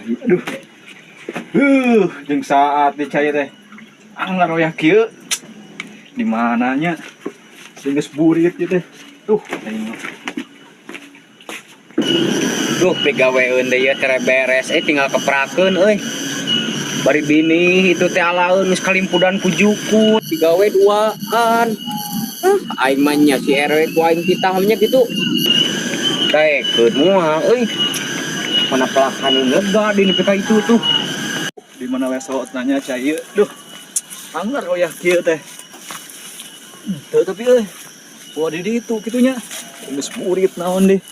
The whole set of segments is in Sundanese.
Cai, aduh. Jeung saat di cai teh. Anggar wayah kieu. Di mananya? Sing geus burit ieu teh. Duh, aing mah. Duh, pigaweun deui ieu teh beres, eh tinggal keprakeun euy. Bari bini itu teh alaeun geus kalimpudan ku jukut, digawe duaan. Ah, aing mah nya si RW ku aing titah nya kitu. Daekeun moal euy. Mana pelakan lega di nepi ka itu tuh. Di mana lesot nanya cai ieu. Duh. Anggar wayah kieu teh. Teu tapi euy. Wah, di ditu kitunya. Geus burit naon deh.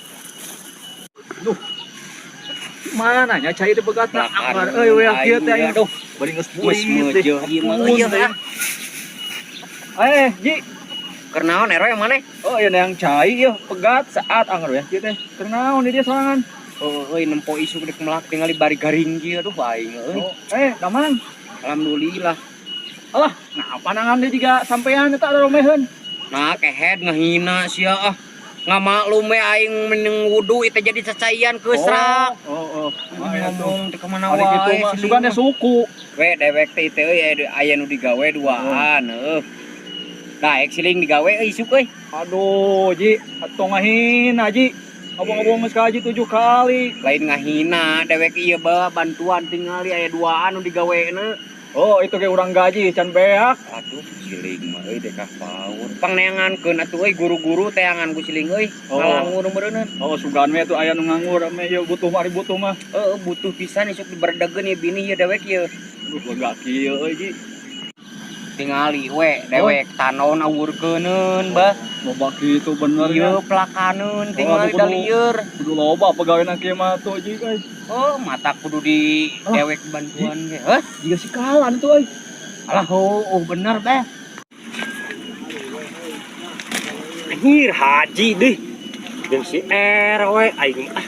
Duh. Mana nya cai teh pegatna anggar euy wayah kieu teh aing. Aduh, Bari geus geus burit deh. meujeun ieu mah Ampun, euy teh. ah. Eh, Ji. Keur naon RW maneh? Oh, iya yang cai ya pegat saat anggar ya kieu teh. Keur naon di dia sorangan? Oh, euy nempo isuk dek melak tingali bari garing kieu, aduh aing euy. Oh, eh, damang. Alhamdulillah. Alah, ngapa nangan dia juga sampean eta ada romeheun. Nah, kehed ngehina sia ah. Ngamaklum we aing meneng wudu itu jadi cacaian keusrak. Oh. Ah, ya tuh. Ngomong teh kemana Ari kitu wae. mah sugan teh suku. We dewek teh teh euy aya nu digawe duaan heuh. Daek siling digawe euy isuk euy. Aduh, Ji, atuh ngahina, Ji. Ngobong-ngobong geus kaji 7 kali. Lain ngahina, dewek ieu bae bantuan tingali aya duaan nu digawena. Oh, itu ge urang gaji can beak. Aduh, siling mah euy dekah paur. Pangneangankeun atuh euy guru-guru teangan ku siling euy. Oh. Ngalangur meureuneuh. Oh, sugan we tuh aya nu nganggur ame ieu butuh mah ari butuh mah. Heeh, butuh pisan isuk diberdegeun ieu bini ieu dewek ieu. Aduh, lega kieu euy, Ji. Tingali we dewek tanon awurkeuneun bah. Loba kitu bener Ieu ya. Pelakaneun tingali kudu- da lieur. Kudu loba pegawai kieu mah tuh, Ji, euy. Oh, mata kudu di Oh. dewek bantuan ge. Hah? Jiga si kalan tuh euy. Alah, oh, bener beh. Anjir haji deh. Jeung si RW aing ah.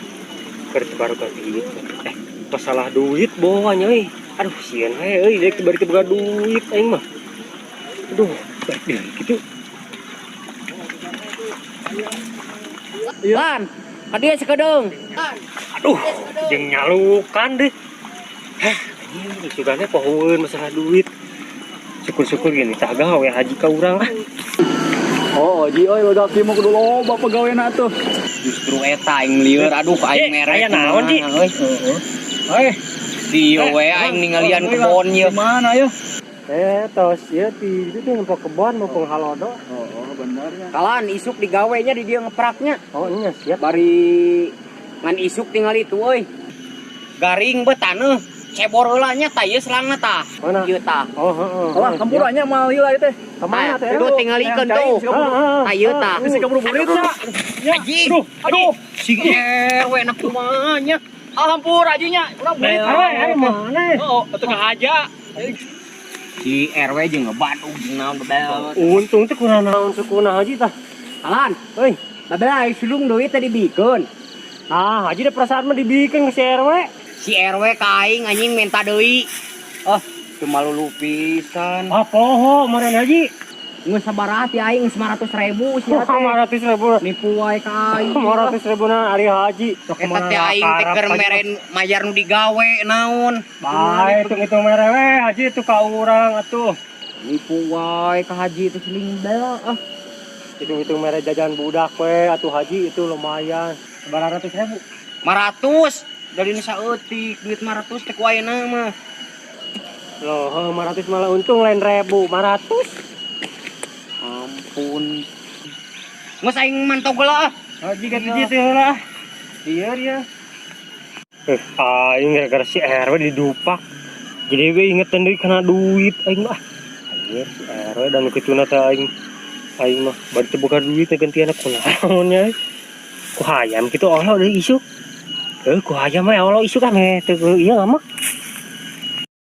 Keur teu baru duit. Eh, masalah duit bawanya euy. Aduh, sieun we euy deuk teu bari teu boga duit aing mah. Aduh, balik deui kitu. Lan, ka dieu sakedeung. Aduh, jeung nyalukan deh. Hah, anjing sugane pohoeun masalah duit. Syukur-syukur gini tah gawe haji ka urang ah. Oh, Ji euy lega kieu mah kudu loba pegawai tuh. Justru eta aing lieur, aduh aing Eh, merek. aya naon, Ji? Euy. Heeh. Eh, Si we aing ninggalian kebon ieu. Mana ya? Eh, tos ieu ti itu teh nempo kebon mumpung halodo. Oh, bener ya. Kalan isuk digawe nya di dieu ngepraknya. Oh, iya siap. Bari ngan isuk tinggal itu euy. Garing be taneuh. Cebor heula nya tah ieu selangna tah. Mana? Ieu tah. Oh, heeh. Alah, hampurannya mal heula ieu teh. Kemana teh? Tuh tingalikeun tuh. Tah ieu tah. Geus kaburu-burit nya. Ya, anjing. Aduh, aduh. Si RW na kumaha nya. Ah, hampur ajinya. Urang burit. Eh, mana? Oh, atuh ka aja. Si RW jeung ngebadug jeung naon bebel. Untung teh kurang naon sukuna haji tah. Kalan, Euy, babel aing sulung duit tadi bikeun. ah haji deh perasaan mah dibikin ke si RW. Si RW ka aing anjing minta deui. Oh, teu malu pisan. Ah, poho meureun haji. Geus sabaraha ti aing 900.000 sia teh. 500 ribu. Nipu wae ka aing. 500 ribu na ari haji. Sok Eta teh aing teh keur meren mayar nu digawe naon. Bae hitung-hitung mere we haji itu ka urang atuh. Nipu wae ka haji teh seling bel ah. Hitung-hitung mere jajan budak we atuh haji itu lumayan. Sabaraha ratus ribu? 500 dari nu saeutik duit 500 teh ku ayeuna mah. Loh, 500 malah untung lain ribu, 500. Ampun. Geus aing mantau heula ah. Haji ganti gitu lah. Iya dia. Eh, aing gara-gara si RW didupak. Jadi gue ingetin deui kana duit aing mah. Anjir si RW dan kituna teh aing aing mah bari teu boga duit teh gantian kunaon nya. Ku hayam kitu Allah deui isuk. Eh, ku hayam mah Allah isuk ah meh teu ieu ngambek.